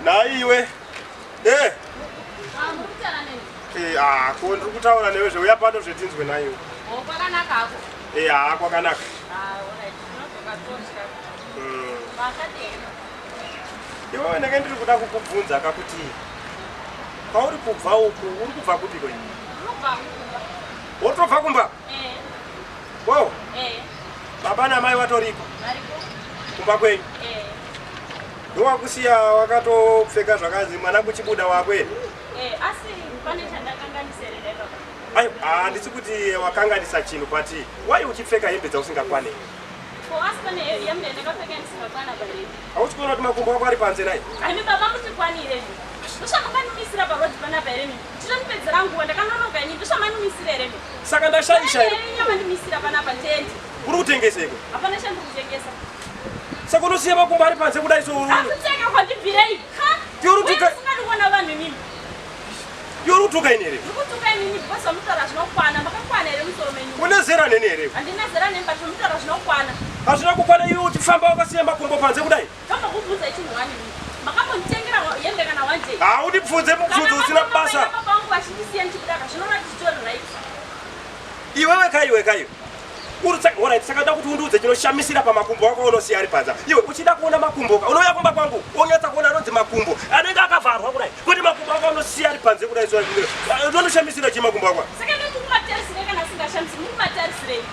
Nhai iwe. Eh. Eh, ah, ko ndiri kutaura newe zveuya pano zvetinzwe naiwe. Oh, kwakanaka hako. Eh, ah, kwakanaka. Ah, alright. Tinodzoka todya. Makadini? Iwewe ndenge ndiri kuda kukubvunza kakuti kwauri kubva uku uri kubva kupi kwe? Ndinobva kumba. Wotobva kumba? Eh. Wow, Eh. baba namai vatoriko Variko? kumba kwenyu. Eh. Ndowakusiya wakatopfeka zvakanzi mwana kuchibuda wakwe. Eh, asi pane chandakanganisere baba. Ayo, handisi kuti wakanganisa chinhu, but why uchipfeka hembe dzausingakwane? Ko asi pane hembe ndakapfeka ndisingakwana pari. Hausi kuona kuti makumbo ako ari panze nai? Ani baba mutikwanire. Ndosvamandimisira parodi panapa here mimi? Tichondipedzera nguva, ndakanonoka ini. Ndosvamandimisira here mimi? Saka ndashaisha here? Nyamandimisira panapa ndendi. Uri kutengeseko? Hapana chandiri kutengesa. Saka unosiya makumbo ari panze kudai so? Akutenga kwandibvirei. Ha? Iwe uri kutuka- Usingadi kuona vanhu imimi. Iwe uri kutuka ini here? Ndikutuka inini because mutaura zvinokwana. Makakwana here musoro menyu? Une zera neni here? Handina zera nemi, but mutaura zvinokwana. Hazvina kukwana iwe uchifamba wakasiya makumbo panze kudai. Ndambokubvunza chinhu wani mimi. Makambonditengera hembe kana one day? Haundibvunze mubvunzo usina basa. Baba vangu vachindisiya ndichibudaka, zvinoreva kuti zvitori right? Iwewe kaiwe kaiwe. Alright, saka nda kuti undiudze chinoshamisira pamakumbo ako aunosiya ari panze. Iwe uchida kuona makumbo ka, unouya kumba kwangu, wonyatsa kuona anonzi makumbo anenge akavharwa kudai. Kwete makumbo ako aunosiya ari panze kudai so. Unoshamisira chii makumbo ako? Saka ndoti kumatarisirei kana asingashamisi? Muri kumatarisirei?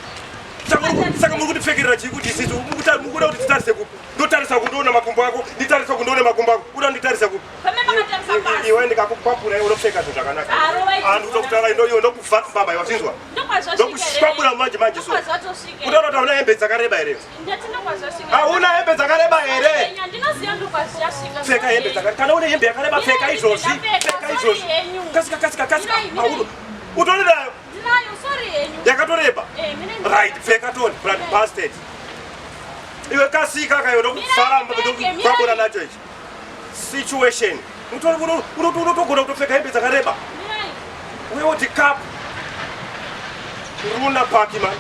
Saka muri kutipfekerera chii kuti isisu mukuda kuti titarise kupi? Ndotarisa kundoona makumbo ako, nditarisa kundoona makumbo ako. Uda nditarisa kupi? Pame makatarisa pasi. Iwe ndikakukwapura iwe unopfeka zvinhu zvakanaka. Ah, rovai. Andu kutokutaura ndo iwe ndokuvhara mbamba iwe wachinzwa. Ndokwazvasvika. Ndokushwabura manje manje so. Ndokwazvatosvika. Kutaura kuti hauna hembe dzakareba here? Ndati ndokwazvasvika. Hauna hembe dzakareba here? Ndinoziva ndokwazvasvika. Pfeka hembe dzakareba. Kana une hembe yakareba, pfeka izvozvi. Ndapfeka, Pfeka sorry izvozvi. henyu. Kasika, kasika, kasika. Mirai, mirai. Hauna. Utori nayo Ndinayo, sorry henyu. yakatoreba. Eh, mine. Right, pfeka toni, blood bastard. Iwe kasika kayo ndokufara Mirai, pfeke, ndokukwabura mirai. nacho ichi. Situation. Unotogona kutopfeka hembe dzakareba. Mirai. Uye woti cup. Runa paki man.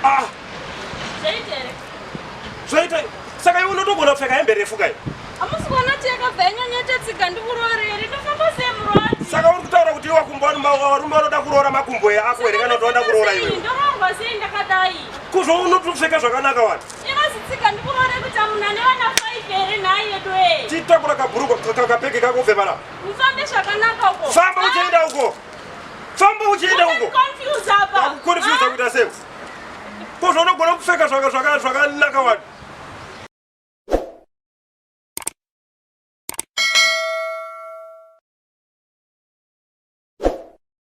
Ah, Zvaita here? zvaita saka iwe unotogona kupfeka hembe refu kai. Hamusi kuona kuti yakabva yanyanyota tsika ndikurorere? Ndofamba sei murodi? Saka uri kutaura kuti iwe kumbo varume vanoda kuroora makumbo ako here kana kuti vanoda kuroora iwewe? Ndoroorwa sei ndakadai? Kuzvo unotopfeka zvakanaka wani. Inozi tsika ndikurore kuti amuna nevana 5 here nhai yedu e? Chitakura kabhuruko kakapeke kako ubve panapa. Mufambe zvakanaka uko. Famba uchienda uko. Famba uchienda uko. Confuse apa. Akukonfusa kuita sei? Kozvo unogona kupfeka zvakanaka wani.